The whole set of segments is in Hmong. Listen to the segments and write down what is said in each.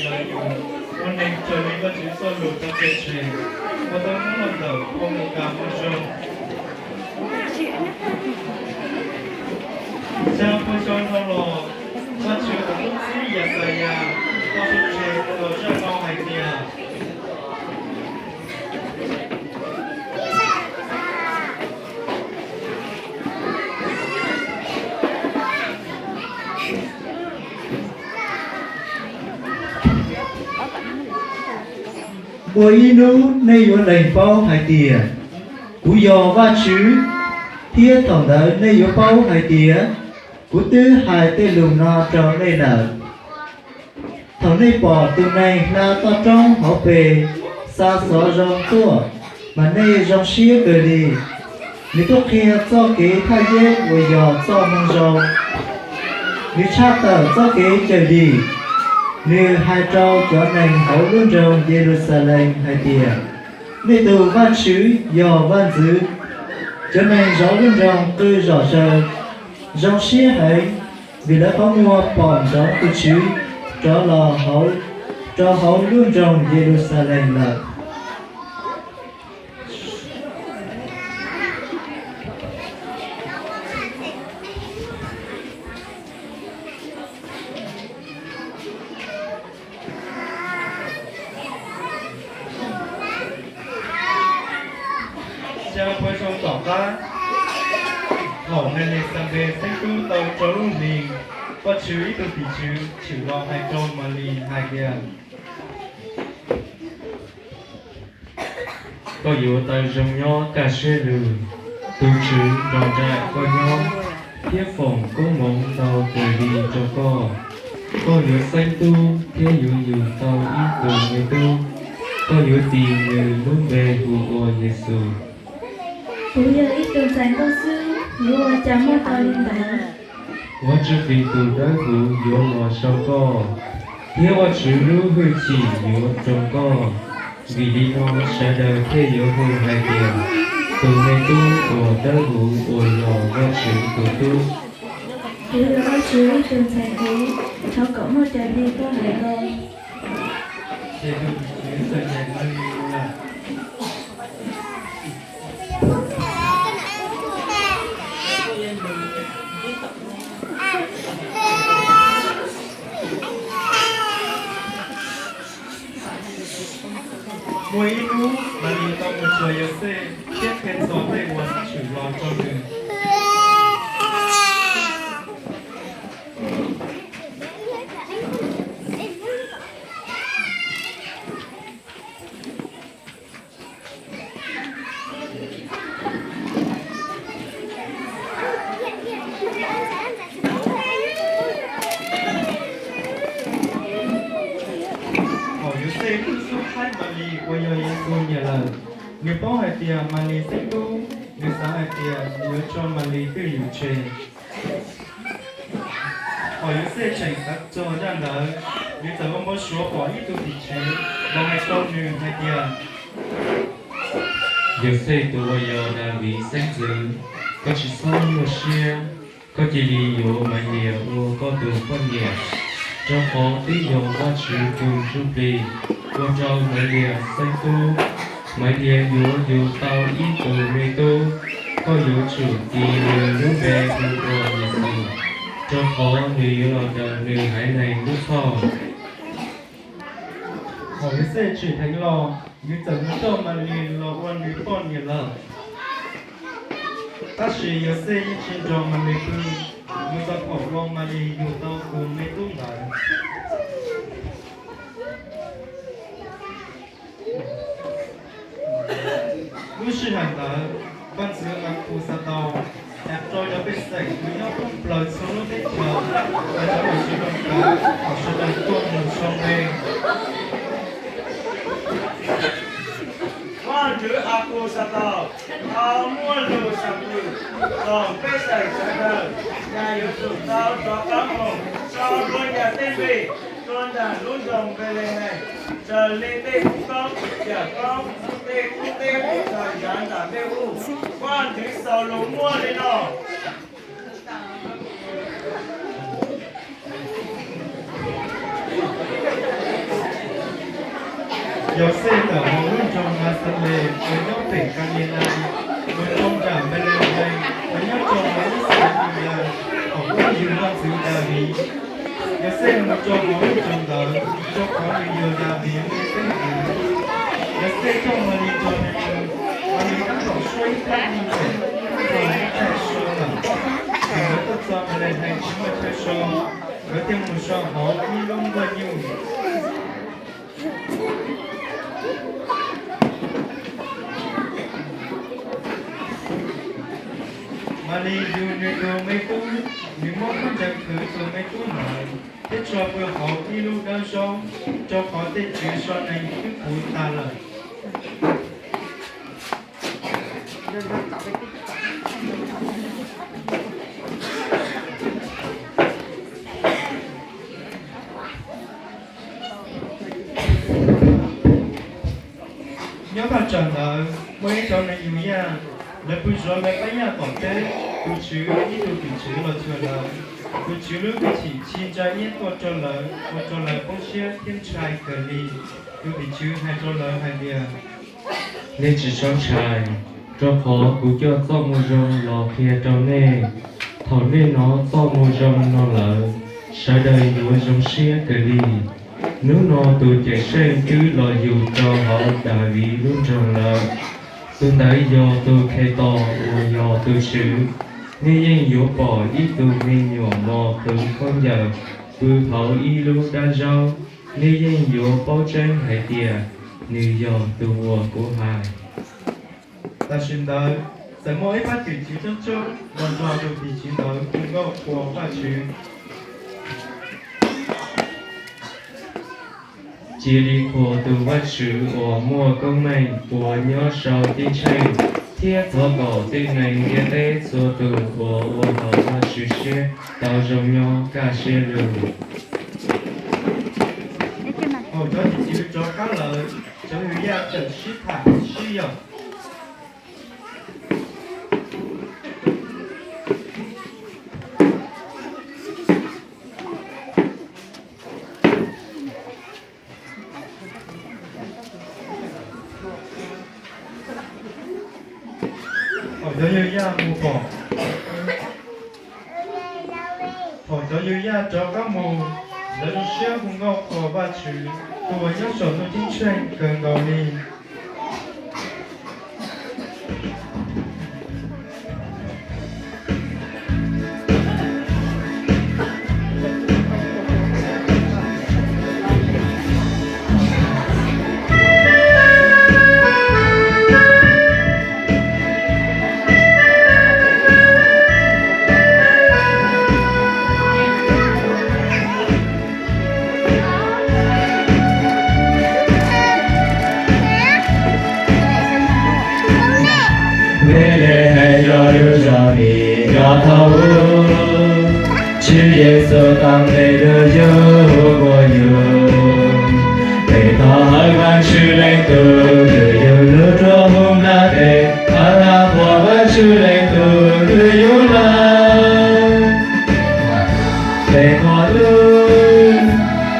los yug ua neeg raws li Vajtswv txoj lus rau pes tseg, uas tau muab los ntawm pua mus kas mus zoo. Xya pua xyoo dhau los, Vajtswv tus tub txib Yaxayas tau sau tseg txog zaj no hais tias, muaj ib hnub nej yuav lees paub hais tias kuv yog Vajtswv, thiab thaum ntawd nej yuav paub hais tias kuv twb hais tej lus no rau nej lawm. Thaum nej pom tus neeg hla toj roob hauv pes xa xov zoo tuaj, mas nej zoo siab kawg li. Nws tuaj qhia txoj kev thaj yeeb uas yog txoj moo zoo. Nws tshaj tawm txoj kev cawm dim. Nws hais rau cov neeg hauv lub nroog Yeluxalees hais tias, nej tus Vajtswv yog vaj ntxwv. Cov neeg zov lub nroog qw zom zaws, zoo siab heev, vim lawv qhov muag pom ntsoov tus Tswv rov los hauv, rau hauv lub nroog Yeluxalees lawm. Xya pua xyoo tom qab, thaum Melixantes xeeb tub tau rau lub hlis, Vajtswv ib tug tim tswv tshwm los hais rau Malis hais tias, koj yuav tau zoo nyob kaj siab lug, tus Tswv nrog nraim koj nyob, thiab foom koob hmoov ntau kawg li rau koj. Koj yuav xeeb tub thiab yuav yug tau ib tug me tub. Koj yuav tis nws lub npe hu ua Yexus. Kuv yog ib tug ntxhais nkauj xwb, yuav ua cas muaj tau li ntawd? Vajtswv tus Dawbhuv yuav los sau koj, thiab Vajtswv lub hwj chim yuav roos koj. Vim li no sawv daws thiaj yuav hu hais tias, tus me tub uas dawb huv uas yog Vajtswv tus tub. Kuv yog Vajtswv ib tug ntxhais kuv, thov kom muaj raws li koj hais ko. Ces tus tim tswv txawm ncaim Malis lawm. Muaj ib hnub, Malis tau mus cuag Yauxej thiab qhia txog tej uas tshwm los rau nws. Thaum Yauxej twb xub thaib Malis uas yog Yexus niam lawm, nws paub hais tias Malis xeeb tub, nws xav hais tias nws yuav tso Malis twj ywm tseg. Thaum Yauxej tseem xav txog zaj ntawd, nws txawm ua npau suav pom ib tug tim tswv los hais rau nws hais tias, Yauxej tus uas yog Daviv xeeb ntxwv, koj tsis txhob nyuaj siab. Koj cia li yuav Malis ua koj tus poj niam, rau qhov twb yog Vajtswv tus ntsuj plig ua rau Malis xeeb tub. Malis yuav yug tau ib tug me tub, koj yuav tsum tis nws lub npe hu ua Yexus, rau qhov nws yuav los daws nws haiv neeg lub txhoj. Thaum Yauxej tsim dheev los, nws txawm mus coj Malis los ua nws poj niam lawm. Tab sis Yauxej yeej tsis nrog Malis pw, mus txog thaum uas Malis yug tau tus me tub ntawd. Lub sij hawm ntawd, vaj ntxwv Akhauxataus has rau cov pej xeem uas nyob thoob plaws txhua lub teb chaws, hais cov uas tsis zoo kawg kom sawv daws tuaj mus sau npe. Vaj ntxwv Akhauxataus tau muaj lus xam pw rau pej xeem sawv daws, yog yuav tsum tau rov qab mus sau dua yam tej npe rau ntawm lub nroog Npelehees, raws li tej kub koob yawm koob, tej kub teb txawm yav nram dej ub. Vaj ntxwv Xaulus muaj li no. Yauxej tawm hauv lub nroog Naxales uas nyob pem Kalilais, mus rau nram Npelehees uas nyob rau hauv lub xeev Yudas, thaum uas yug vaj ntxwv Daviv. Yauxej mus rau hauv lub nroog ntawd, rau qhov nws yog Daviv lub xeeb ntxwv. Yauxej coj Malis nrog nws mus. Malis tab tom suab ib plab me nyuam, thaum nws txaij so lawm, ces nkawd tuaj txog Npelehees tsis muaj chaw so, nkawd thiaj mus so hauv ib lub nkuaj nyuj. Malis yug nws tus me tub, nws muab khaub ncaws khwv tus me tub ntawd thiab tso pw hauv ib lub dab zaub, rau qhov tej tswv so neeg twb puv tas lawm. Nyob thaj tsam ntawd muaj ib cov neeg Yudayas, lawv pw zov lawv pab yaj tom teb. Tus Tswv ib tug tim tswv los cuag lawv. Tus Tswv lub hwj chim ntsa iab tuaj rau lawv, ua rau lawv poob siab thiab ntshai kawg li. Tus tim tswv hais rau lawv hais tias, Nej tsis txhob ntshai, rau qhov kuv coj txoj moo zoo los qhia rau nej. Thaum nej hnov txoj moo zoo no lawm, sawv daws yuav zoo siab kawg li. Hnub no tus Cawmseej twb los yug rau hauv Daviv lub nroog lawm. Tus ntawd yog tus Khetos uas yog tus Tswv. Nej yeej yuav pom ib tug me nyuam mos qhwv khaub ncaws pw hauv ib lub dab zaub. Nej yeej yuav paub tseeb hais tias nws yog tus uas kuv hais. Tam sim ntawd txawm muaj ib pab tim tswv coob coob los nrog tus tim tswv ntawd hu nkauj qhuas Vajtswv. Cia li qhuas tus Vajtswv uas muaj koob meej uas nyob saum ceeb tsheej, thiab thov kom tej neeg ntiaj teb txhua tus uas ua haum Vajtswv siab tau zoo nyob kaj siab lug. Thaum cov tim tswv rov qab lawm, cov Yudayas txawm sib tham sib yaum. Thaum cov Yudayas mus pom, thaum cov Yudayas rov qab mus, lawv zoo siab hu nkauj qhuas Vajtswv, tus uas nyob saum ntuj ceeb tsheej kawg nkaus li. Npelehees yog lub zos vim yog thaum ub Tswv Yexus tau nqe rau yus ua yus. Peb thov hawm Vajtswv leej tub, nws yog lub nruab hnub nplaj tes, thov Vajtswv leej tub, nws yog lub Peb qhov tub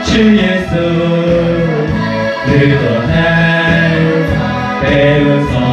Tswv Yexus, nws tuam theej peb lub txhoj